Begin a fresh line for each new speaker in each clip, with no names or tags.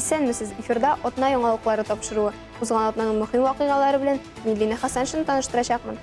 Исәнмесез, эфирда атна яңалыклары тапшыруы. Узган атнаның мөһим вакыйгалары белән мин Лина Хәсәншина таныштырачакмын.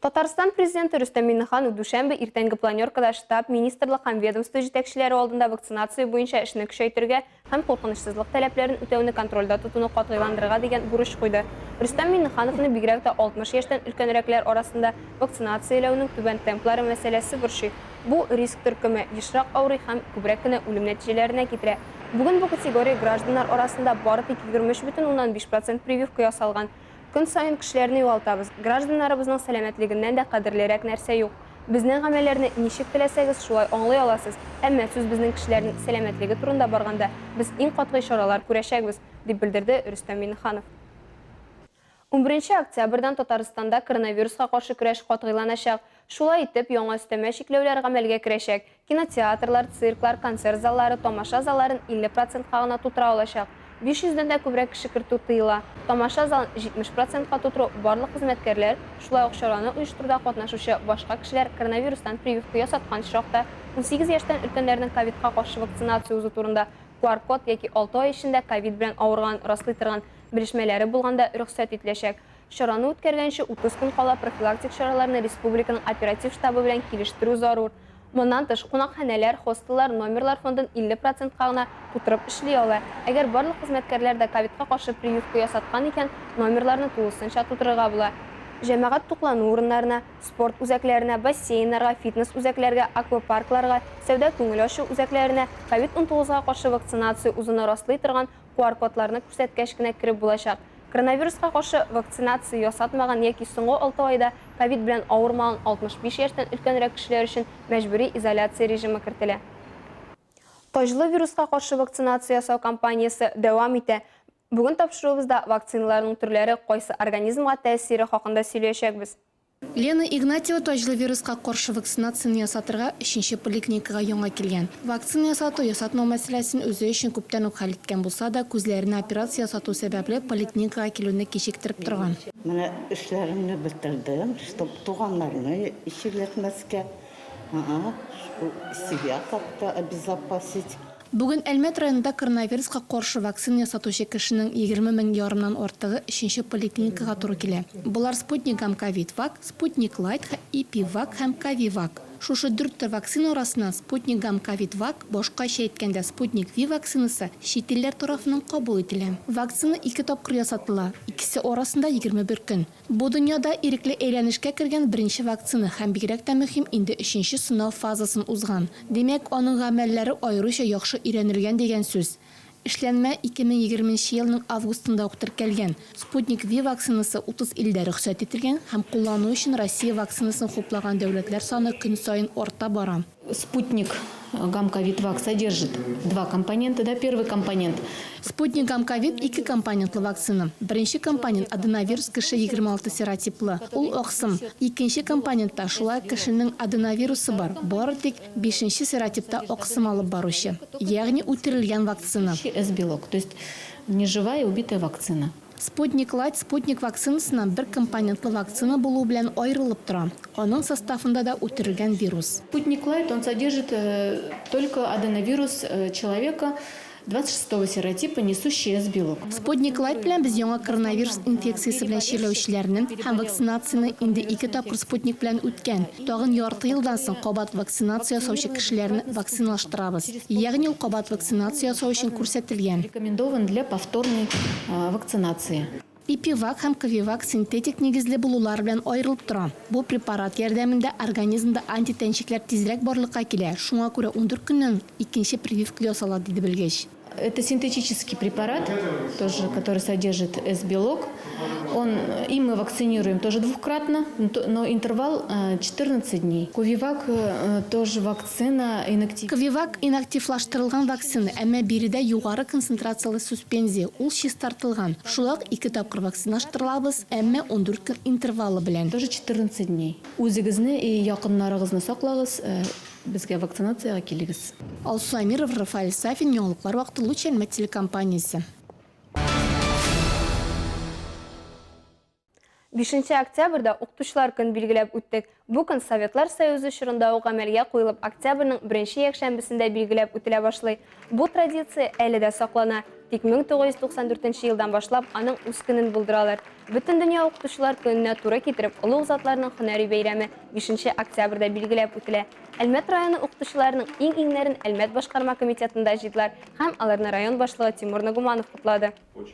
Татарстан Президенты Рөстәм Миңнеханов дүшәмбе иртәнге планеркада штаб, министрлык һәм ведомство җитәкчеләре алдында вакцинация буенча эшне көчәйтергә һәм куркынычсызлык таләпләрен үтәүне контрольдә тотуны катгыйландырырга дигән бурыч куйды. Рөстәм Миңнехановны бигрәк тә 60 яшьтән өлкәнрәкләр арасында вакцинацияләүнең түбән темплары мәсьәләсе борчый. Бу риск төркеме, ешрак авырый һәм күбрәк кенә үлем нәтиҗәләренә китерә. Бүген бу категория гражданнар арасында бары тик 23,5 процент прививка ясалган. Көн саен кешеләрне югалтабыз. Гражданнарыбызның сәламәтлегеннән дә кадерлерәк нәрсә юк. Безнең гамәлләрне ничек теләсәгез, шулай аңлый аласыз, әмма сүз безнең кешеләрнең сәламәтлеге турында барганда, без иң катгый чаралар күрәчәкбез, дип белдерде Рөстәм Миңнеханов. Унберенче октябрьдән Татарстанда коронавируска каршы көрәш катгыйланачак. Шулай итеп, яңа өстәмә чикләүләр гамәлгә керәчәк. Кинотеатрлар, цирклар, концерт заллары, тамаша залларын 50 процентка гына тутыра алачак. 500 дән дә күбрәк кеше кертү тыела. Тамаша залын 70 процентка тутыру барлык хезмәткәрләр, шулай ук чараны оештыруда катнашучы башка кешеләр коронавирустан прививка ясаткан очракта, 18 яшьтән өлкәннәрнең ковидка каршы вакцинация узу турында QR-код яки алты ай эчендә ковид белән авырганын раслый торган белешмәләре булганда рөхсәт ителәчәк. Чараны үткәргәнче 30 көн кала профилактик чараларны республиканың оператив штабы белән килештерү зарур. Моннан тыш, кунакханәләр, хостеллар номерлар фондын 50 процентка гына тутырып эшли ала. Әгәр барлык хезмәткәрләр дә ковидка каршы прививка ясаткан икән, номерларны тулысынча тутырырга була. Җәмәгать туклану урыннарына, спорт үзәкләренә, бассейннарга, фитнес-үзәкләргә, аквапаркларга, сәүдә-күңел ачу үзәкләренә ковид 19 га каршы вакцинация узуны раслый торган QR-кодларны күрсәткәч кенә кереп булачак. Коронавируска каршы вакцинация ясатмаган яки соңгы алты айда ковид белән авырмаган 65 яшьтән өлкәнрәк кешеләр өчен мәҗбүри изоляция режимы кертелә. Таҗлы вируска каршы вакцинация ясау кампаниясе дәвам итә. Бүген тапшыруыбызда вакциналарның төрләре, кайсы организмга тәэсире хакында сөйләячәкбез.
Лена Игнатьева таҗлы вируска каршы вакцинацияне ясатырга өченче поликлиникага яңа килгән. Вакцина ясату-ясатмау мәсьәләсен үзе өчен күптән үк хәл иткән булса да, күзләренә операция ясату сәбәпле, поликлиникага килүне кичектереп торган.
Менә эшләремне бетердем, чтоб туганнарны чирләтмәскә, себя как-то обезопасить.
Бүген Әлмәт районында коронавируска каршы вакцина ясатучы кешенең 20 мең ярымнан артыгы өченче поликлиникага туры килә. Болар Спутник Гам-Ковид Вак, Спутник Лайт, ИпиВак һәм КовиВак. Шушы дүрт төр вакцина арасыннан Спутник Гам-Ковид Вак, башкача әйткәндә, Спутник Ви вакцинасы чит илләр тарафыннан кабул ителә. Вакцина ике тапкыр ясатыла, икесе арасында 21 көн. Бу дөньяда ирекле әйләнешкә кергән беренче вакцина һәм бигрәк тә мөһим, инде өченче сынау фазасын узган. Димәк, аның гамәлләре аеруча яхшы өйрәнелгән дигән сүз. Эшләнмә 2020 нче елның августында ук теркәлгән. Спутник Ви вакцинасы 30 илдә рөхсәт ителгән һәм куллану өчен Россия вакцинасын хуплаган дәүләтләр саны көн саен арта бара.
Спутник Гам-Ковид-Вак содержит два компонента, да, первый компонент.
Спутник Гам-Ковид ике компонентлы вакцина. Беренче компонент аденовирус кеше 26 серотиплы, ул аксым. Икенче компонентта шулай ук кешенең аденовирусы бар, бары тик бишенче серотипта аксым алып баручы, ягъни үтерелгән вакцина.
С-белок, то есть неживая убитая вакцина.
Спутник Лайт Спутник вакцинасыннан бер компонентлы вакцина булуы белән аерылып тора. Аның составында да үтерелгән вирус.
Спутник Лайт, он содержит только аденовирус человека 26 серотипа, несущий С-белок.
Спутник Лайт белән без яңа коронавирус инфекциясе белән чирләүчеләрне һәм вакцинацияне инде ике тапкыр Спутник белән үткән, тагын ярты елдан соң кабат вакцинация ясаучы кешеләрне вакциналаштырабыз. Ягъни ул кабат вакцинация ясау өчен күрсәтелгән.
Рекомендован для повторной вакцинации.
ЭпиВак һәм КовиВак синтетик нигезле булулары белән аерылып тора. Бу препарат ярдәмендә организмда антитәнчекләр тизрәк барлыкка килә, шуңа күрә 14 көннән икенче прививка ясала, диде белгеч.
Это синтетический препарат, тоже, который содержит С-белок. Он, им мы вакцинируем тоже двукратно, но интервал 14 дней. Ковивак тоже вакцина инактив.
Ковивак инактивлаштырылган вакцина, әмма биредә югары концентрацияле суспензия, ул чистартылган. Шулай ук ике тапкыр вакциналаштырылабыз, әмма 14 көн интервалы белән.
Тоже 14 дней. Үзегезне и якыннарыгызны саклагыз, безгә вакцинациягә килегез.
Алсу Әмирова, Рафаэль Сафин, Яңалыклар вакыты, Луч Әлмәт телекомпаниясе.
Бишенче октябрьдә Укытучылар көнен билгеләп үттек. Бу көн Советлар Союзы чорында ук гамәлгә куелып, октябрьнең беренче якшәмбесендә билгеләп үтелә башлый. Бу традиция әле дә саклана. Тик 1994 нче елдан башлап аның үз көнен булдыралар. Бөтендөнья укытучылар көненә туры китереп, олуг затларның һөнәри бәйрәме бишенче октябрьдә билгеләп үтелә. Әлмәт районы укытучыларының иң-иңнәрен Әлмәт башкарма комитетында җыйдылар һәм аларны район башлыгы Тимур Нагуманов котлады.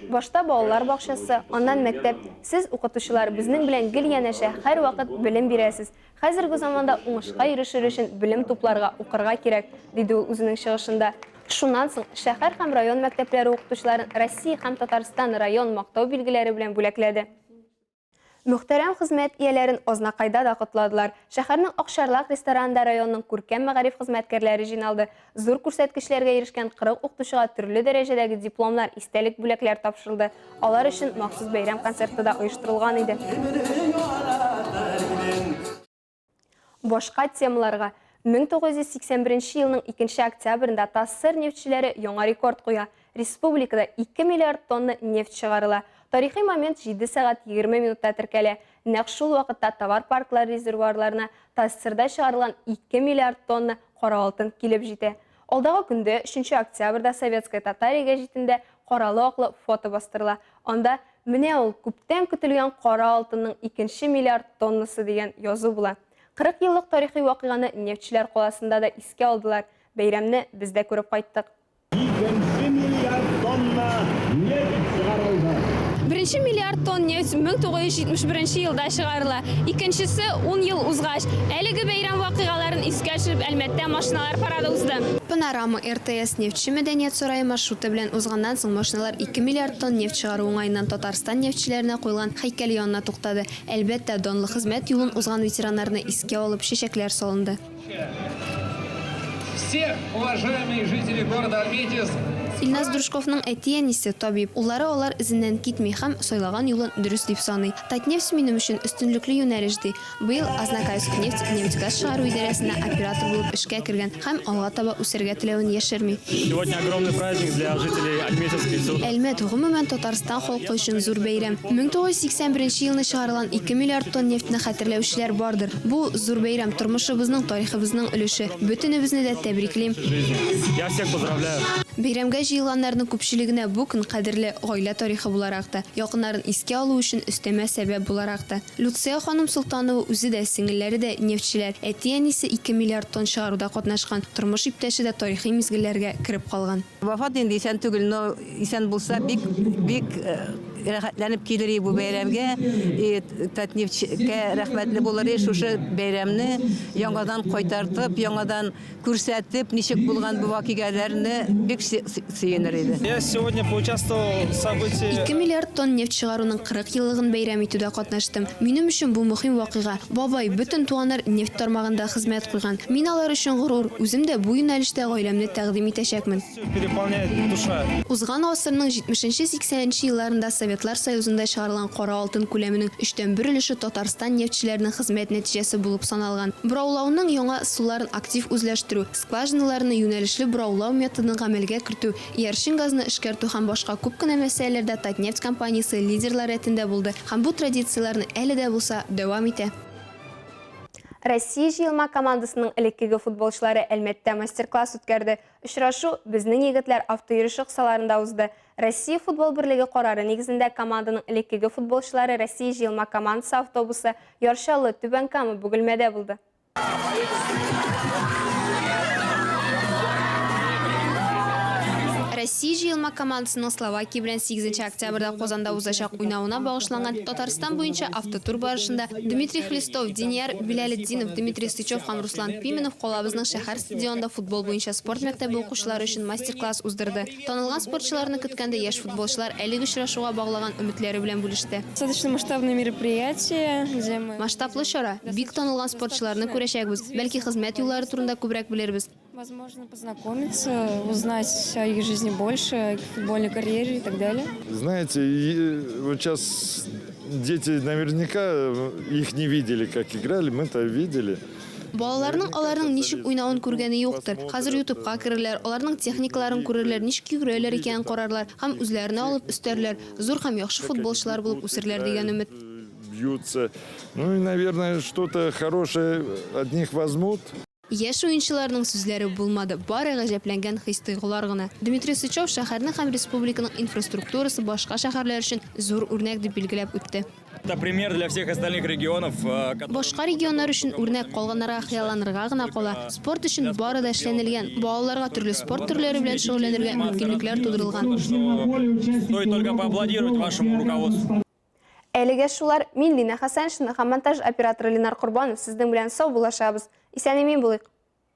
Башта балалар бакчасы, аннан мәктәп. Сез, укытучылар, безнең белән гел янәшә, һәрвакыт белем бирәсез. Хәзерге заманда уңышка ирешер өчен белем тупларга, укырга кирәк, диде ул үзенең чыгышында. Шуннан соң шәһәр һәм район мәктәпләре укытучыларын Россия һәм Татарстан район Мактау билгеләре белән бүләкләде. Мөхтәрәм хезмәт ияләрен Азнакайда да котладылар. Шәһәрнең Акчарлак ресторанында районның күркәм мәгариф хезмәткәрләре җыйналды. Зур күрсәткечләргә ирешкән 40 укытучыга төрле дәрәҗәдәге дипломнар, истәлек бүләкләр тапшырылды. Алар өчен махсус бәйрәм концерты да оештырылган иде. Башка темаларга. 1981 елның 2 октябрендә ТАССР нефтьчеләре яңа рекорд куя. Республикада 2 миллиард тонна нефть чыгарыла. Тарихи момент 7 сәгать 20 минутта теркәлә. Нәкъ шул вакытта товар парклары резервуарларына ТАССРда чыгарылган 2 миллиард тонна кара алтын килеп җитә. Алдагы көндә, 3 октябрьдә Советская Татария гәҗитендә каралы-аклы фото бастырыла. Анда Менә ул, күптән көтелгән кара алтынның икенче миллиард тоннасы дигән язу була. 40 еллык тарихи вакыйганы нефтьчеләр каласында да искә алдылар. Бәйрәмне без дә күреп кайттык.
Икенче миллиард тонна нефть чыгарылды.
Беренче миллиард тонн нефть 1971 елда чыгарыла. Икенчесе, ун ел узгач. Әлеге бәйрәм вакыйгаларын искә төшереп, Әлмәттә машиналар парады узды. Панорама РТС Нефтьче мәдәният сарае маршруты белән узганнан соң, машиналар 2 миллиард тонн нефть чыгару уңаеннан Татарстан нефтьчеләренә куелган һәйкәл янына туктады. Әлбәттә, данлы хезмәт юлын узган ветераннарны искә алып, чәчәкләр салынды.
Всех, уважаемые жители города Альметьевск!
Илназ Дружковның әти-әнисе, табиб. Уллары алар эзеннән китми һәм сайлаган юлын дөрес дип саный. Татнефть минем өчен өстенлекле юнәлеш, ди. Быел Азнакайскнефть нефть-газ чыгару идарәсенә оператор булып эшкә кергән һәм алга таба үсәргә теләвен яшерми.
Сегодня огромный праздник для жителей Альметьевска и всего.
Әлмәт, гомумән, Татарстан халкы өчен зур бәйрәм. 1981 елны чыгарылган 2 миллиард тонн нефтьне хәтерләүчеләр бардыр. Бу, зур бәйрәм, тормышыбызның, тарихыбызның өлеше. Бөтенебезне дә тәбриклим.
Я всех поздравляю.
Бәйрәмгә җыелганнарның күпчелегенә бу көн кадерле, гаилә тарихы буларак та, якыннарын искә алу өчен өстәмә сәбәп буларак та. Люция ханым Солтанова үзе дә, сеңелләре дә нефтьчеләр. Әти-әнисе 2 миллиард тонн чыгаруда катнашкан, тормыш иптәше дә тарихи мизгелләргә кереп калган.
Вафат инде исән түгел, но исән булса бик бик рәхәтләнеп килер иде бу бәйрәмгә. И Татнефтькә рәхмәтле булыр иде шушы бәйрәмне яңадан кайтартып, яңадан Күрсәтеп, ничек булган бу вакыйгаләрне бик сөенер иде.
Я сегодня поучаствовал в событии.
2 миллиард тонн нефть чыгаруның 40 еллыгын бәйрәм итүдә катнаштым. Минем өчен бу мөһим вакыйга. Бабай, бөтен туганнар нефть тармагында хезмәт куйган. Мин алар өчен горур. Үзем дә бу юнәлештә гаиләмне тәкъдим итәчәкмен.
Переполняет душа.
Узган гасырның 70-80 нче елларында Советлар Союзында чыгарылган кара алтын күләменең өчтән бер өлеше Татарстан нефтьчеләренең хезмәт нәтиҗәсе булып саналган. Бораулауның яңа ысулларын актив үзләштерү, скважиналарны юнәлешле бораулау методын гамәлгә кертү, иярчен газны эшкәртү һәм башка күп кенә мәсьәләләрдә Татнефть компаниясе лидерлар рәтендә булды һәм бу традицияләрне әле дә булса дәвам итә. Россия җыелма командасының элеккеге футболчылары Әлмәттә мастер-класс үткәрде. Очрашу Безнең егетләр автойөреше кысаларында узды. Россия футбол берлеге карары нигезендә команданың элеккеге футболчылары Россия җыелма командасы автобусы Яр Чаллы, Түбән Кама, Бөгелмәдә булды. Россия җыелма командасының Словакия белән 8 октябрьдә Казанда узачак уйнавына багышланган Татарстан буенча автотур барышында Дмитрий Хлестов, Динияр Билалетдинов, Дмитрий Сычев һәм Руслан Пименов калабызның шәһәр стадионында футбол буенча спорт мәктәбе укучылары өчен мастер-класс уздырды. Танылган спортчыларны көткәндә яшь футболчылар әлеге очрашуга баглаган өметләре белән бүлеште.
Достаточно масштабное мероприятие, где мы.
Масштаблы чара. Бик танылган спортчыларны күрәчәкбез. Бәлки хезмәт юллары турында күбрәк белербез.
Возможно, познакомиться, узнать о их жизни больше, о их футбольной карьере и так далее.
Знаете, вот сейчас дети наверняка их не видели, как играли, мы-то видели.
Балаларның аларның ничек уйнавын күргәне юктыр. Хәзер ютубка керерләр, аларның техникаларын күрерләр, ничек йөгерәләр икәнен карарлар һәм үзләренә алып өстәрләр, зур һәм яхшы футболчылар булып үсерләр дигән өмет.
бьются. Ну и, наверное, что-то хорошее от них возьмут.
Яшь уенчыларның сүзләре булмады, бары гаҗәпләнгән хис-тойгылар гына. Дмитрий Сычев шәһәрнең һәм республиканың инфраструктурасы башка шәһәрләр өчен зур үрнәк дип билгеләп үтте.
Это пример для всех остальных регионов.
Башка регионнар өчен үрнәк, калганнарга хыялланырга гына кала. Спорт өчен бары да эшләнелгән. Балаларга төрле спорт төрләре белән шөгыльләнергә мөмкинлекләр тудырылган.
Стоит только поаплодировать вашему руководству.
Әлегә шулар. Мин Лина Хәсәншина һәм монтаж операторы Ленар Корбанов сезнең белән саубуллашабыз. Исән-имин булыйк!